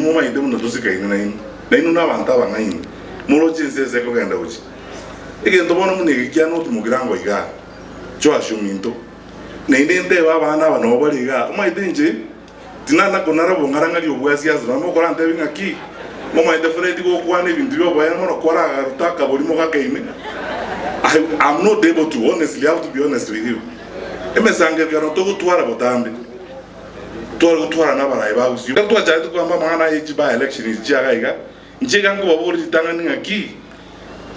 momaete buna tosikaine nainwe, nainwe nabanto abang'aini, moroche ense ase ekogenda gochia. Egento bono buna eke kiane otimokire ango igaa, Joash ominto, naende ntebe abana aba nabo bare igaa, omaete inche tinana konara obong'arang'ari obwa siasa, nonya mokorantebia ng'aki, momaete Fred gokwana ebinto bioboene mono kwaragaruta akaborimo gake ime, I am not able to, honestly, I have to be honest with you. Emesangererekano togotwara botambe. Tware gotwara nabaraai ba Gusii. Ekero twachagete kogamba amang'ana aye chi by election echi chia iga iga, inche iga nkobaboria ritang'ani ng'aki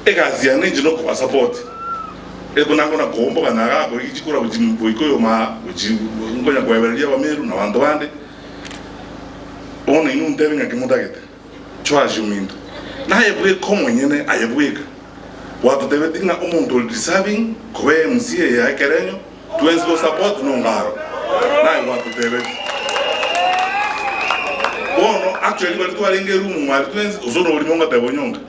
egasi yane inche nokobasupport. Ekero nakona koomboka na iga korigia chikura gochi goika oyomaa gochi nkonya koebereria abameru na abanto bande, bono inwe montebie ng'aki motagete. Joash ominto, naye bweka omonyene, aye bweka gwatotebetie ng'a omonto ore deserving koba MCA ya ekerenyo, Twensi go support nongaro naye gwatotebetie. Bono actually baria twarenge eroom mwari twensi gose norimo ngoteba onyonka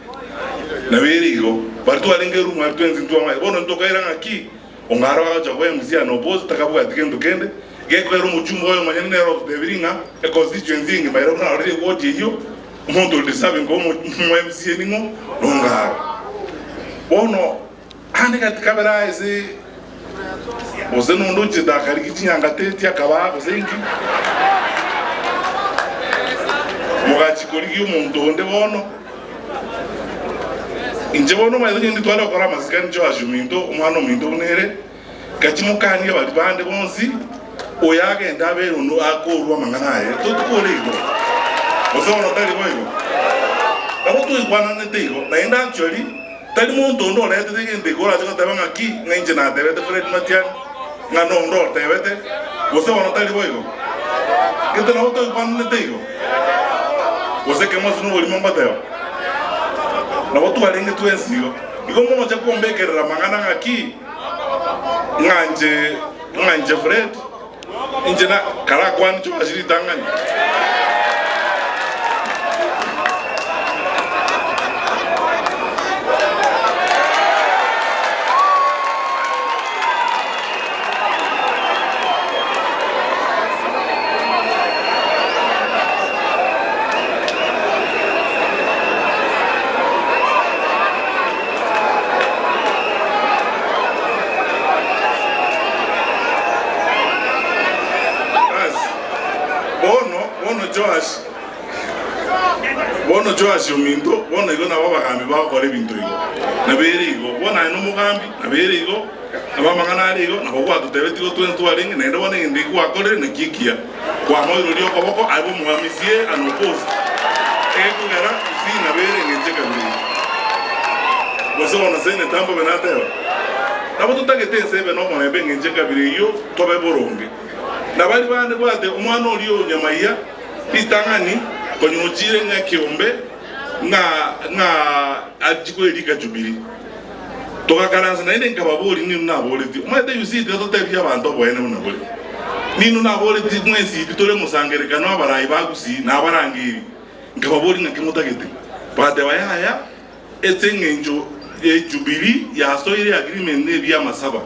nabo ere igo baria twarenge eroom mwari twensi ntwamaete bono ntokaira ng'aki ongaro agocha koba MC and oppose takabwati gento kende gekoera omochumba oyo omonyene nere ototebirie ng'a e constituency engima ere buna arorire eward eyio omonto ore deserving koba omo MCA ning'o nongaro. Bono Ande gati kabere aase gose nonde ochete akarigia chinyangateti akabaa gose inki, mogachia korigia omonto onde bono. Inche bono omanyete onye ntitware gokora amasikani Joash ominto, omwana ominto buna ere, gachia mokanie baria bande bonsi, oyo agende abere ono akorua amang'ana aye, totikore igo, gose bono tari boigo? Nabo toigwananete igo, naende actually. Tari monto onde oretete egento eke orache goteba ng'aki, ng'a inche natebete Fred Matiang'i, ng'a nonde otebete, gose bono tari boigo? Gete nabo toigwananete igo? Gose keng'wanso noborimo ngoteba? Nabo twarenge twensi igo. Igo mogocha kombekerera amang'ana ng'aki, ng'a inche, ng'a inche Fred, inche na karakwane Joash ritang'ani. Basi, bono, bono Joash, bono Joash ominto, bono igo nabo abagambi bagokora ebinto igo. Nabo ere igo. Bono aye nomogambi, nabo ere igo, nabo amang'ana are igo, nabo gwatotebetie igo twensi twarenge, naende bono egento eki gwakorire naki ekiya. Kwamoiroria okoboko, aye bomoamisie and oppose, egekogera gusii nabo ere engencho ekabira eyio. Gose bono seneta mbobe nateba? Nabo totagete ense ebe nomorembe engencho ekabira eyio tobe boronge. Na baria bande bwate omwana oria o nyamaiya ritang'ani konya ochire ng'a ekeombe ng'a ng'a achie kwerika Jubilee. Togakaransa naende nkababoria ninwe naboretie, Omanyete you see tiga totebie abanto oboene buna bore. Ninwe naboretie mwensi pi tore mosangererekano abarai ba Gusii na abarangeri. Nkababoria ng'aki motagete. Bagateba yaya ase eng'encho ye Jubilee yasoire agreement ne ebiama saba,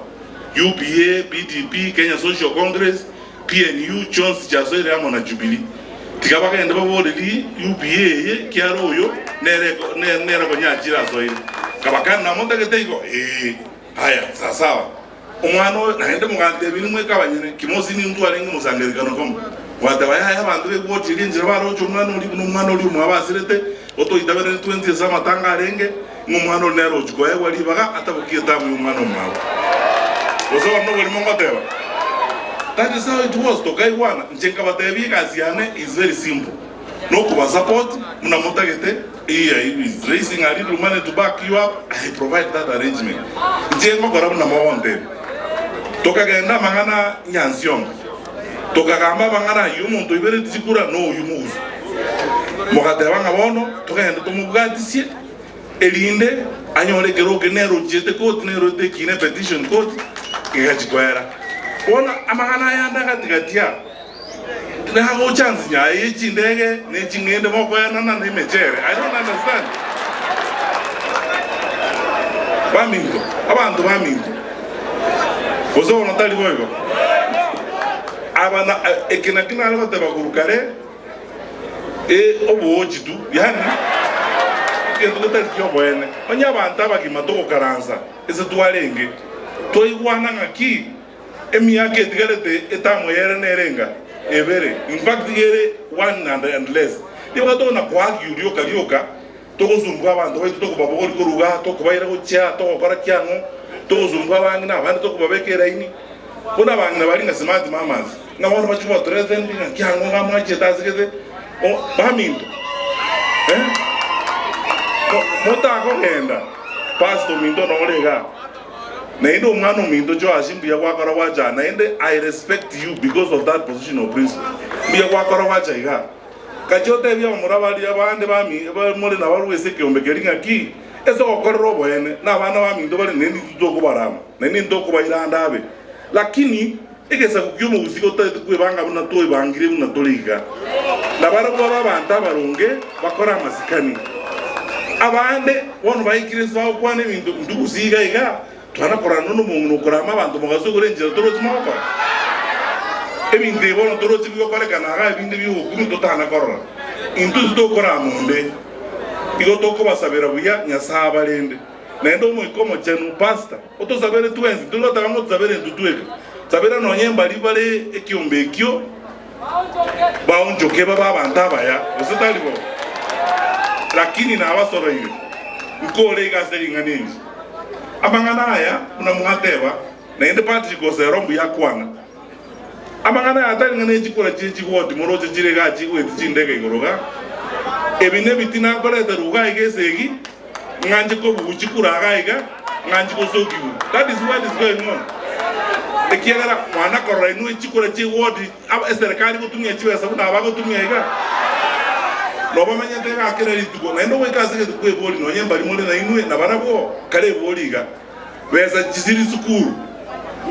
UPA, BDP, Kenya Social Congress, PNU chionsi chiasoire amo na Jubilee. Tiga bagende baborerie UPA eye kiara oyo nere nere konya achire asoire. Kabakana namotagete igo? Ee. Aya, sasawa. Omwana oyo naende mogantebie nimweke abanyene, kimosi nintwe arenge mosangererekano komo. Mwateba, Yaya, abanto begwochirie enchera baroche omwana oria buna omwana oria omwabo asirete, otoitaberanie twensi ase amatanga arenge, ng'a omwana oria nere ochia koegwa ribaga atabokie etamu y'omwana omwabo. Gose bono noborimo ngoteba? That is how it was, tokaigwana. Inche nkabatebia egasi yane is very simple, nokobasupport buna motagete, he is raising a little money to back you up, I provide that arrangement. Inche ngokora buna mogontebia. Tokagenda amang'ana Nyansiongo, tokagamba amang'ana ayio omonto oibereti chikura noyio mogusu. Mogateba ng'a bono togende tomobwatisie erinde anyore ekero oke nere ochiete koti nere oete ekina epetition koti egachia koera. Bono amang'ana aya ande agatigati aa nagocha nsinya aye ye chindege ne ching'ende mokoenana na emechere I don't understand. Baminto, abanto baminto, gose bono tari boigo? Aba na eke nakio nare goteba korwa kare. E oboochi tu, yaani egento getari ki'oboene. Onye abanto abagima togokaransa ase twarenge, twaigwana ng'aki emiaka etigarete etamu eyere nere enga? Ebere. In fact iga ere one and less. Nigo tokona koargue rioka rioka, togosumbua abanto baito tokobabogoria korwa igaa, tokobaira gochia, togokora ki ang'o, togosumbua abang'ina abande tokobabeka eraini. Bono abang'ina baria ng'a smart mamas, ng'a bono bachia kobathreaten ng'a ki ang'o iga mwachiete ase gete, baminto eh, motakogenda pastor ominto nore igaa, naende omwana ominto Joash mbuya gwakora gwacha aa, naende I respect you because of that position of principle, mbuya gwakora gwacha igaa. Gachia otebie abamura baria bande more nabarabwo ase ekeombe keria ng'aki, Ase ogokorera oboene, nabana baminto bare naende intwe tokobarama, naende intwe tokobaira ande abe. Lakini egesaku ki'omogusii gotagete kwebanga buna twebangire buna tore iga, nabarabwo babe abanto abaronge, bakore amasikani. Abande bono baikire inse bagokwana ebinto intwe gusii iga iga, Twana korana nomong'ina okorama abanto mogaso igoro enchera torochi mogokora. Ebinto ebi bono torochi bigokorekana iga ebinde bi'ogokumia totana korora. Intwe titokorama onde, igo tokobasabera buya Nyasae abarende. Naende Omoika Omochenu, Pastor, otosabere twensi, ntori goteba ng'a otosabere intwe tweka, sabera nonye mbari bare ekiombe ekio baonchoke babe abanto abaya, gose tari bo? Lakini nabasoroire, nkore iga ase ring'ana eri. Amang'ana aya buna mwateba, naende Patrick Osero mbuya akwana. Amang'ana aya tari ng'a nechikura chie chigoti moroche chire igaa chigweti chindege igoro igaa. Ebi nebitina nkoreta ruga iga esegi, ng'a nche kobugu chikura igaa iga, ng'a nchi gosokigwa. That is what is going on. Ekiagera mwana korora inwe chikura chie ward, eserekari gotumia chibesa buna abagotumia iga, nobamenyete igaa kera rituko, naende ogoika ase egento kwebori nonye mbari more nainwe nabarabwo, kare ebori iga, besa chisiri sukuru,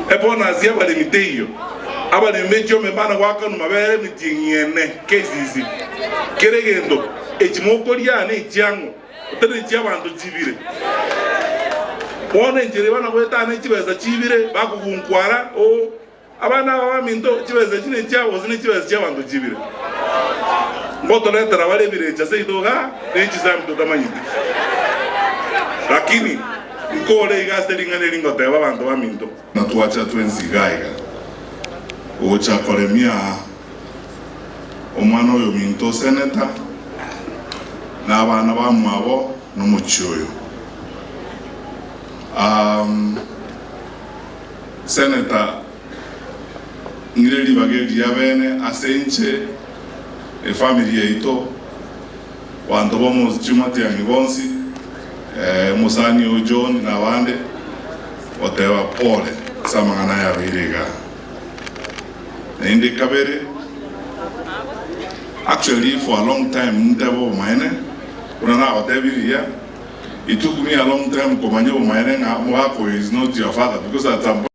ebonus y'abaremi teiyo, abaremi be chiombe mbana goakanwa mabere emetienyi ene, KCC, kera egento, echi mokoria nechiang'o, otari echi'abanto chibire. Bono enchera ebana goetana chibesa chibire, bakogunkwara, oo. Abana aba baminto, chibesa echi nechiabo gose nechibesa chi'abanto chibire? Ngotoretera bare ebirecha seito igaa, ne chisambi totamanyeti. Lakini nkore iga ase ring'ana eri ngoteba abanto baminto. Na twacha twensi igaa iga, gocha koremia omwana oyo ominto seneta, na abana bamwabo, na omochie oyo. Senator, ng'ire ribaga eri riabene ase inche, efamiri yaito, abanto b'omochie Matiang'i bonsi, omosani oo John na abande, goteba pole ase amang'ana aya abeire igaa. Naende kabere, actually for a long time ntebe obomaene, buna nagotebirie riria, It took me a long time komanya obomaene ng'a omogaka oyo is not your father because at some point.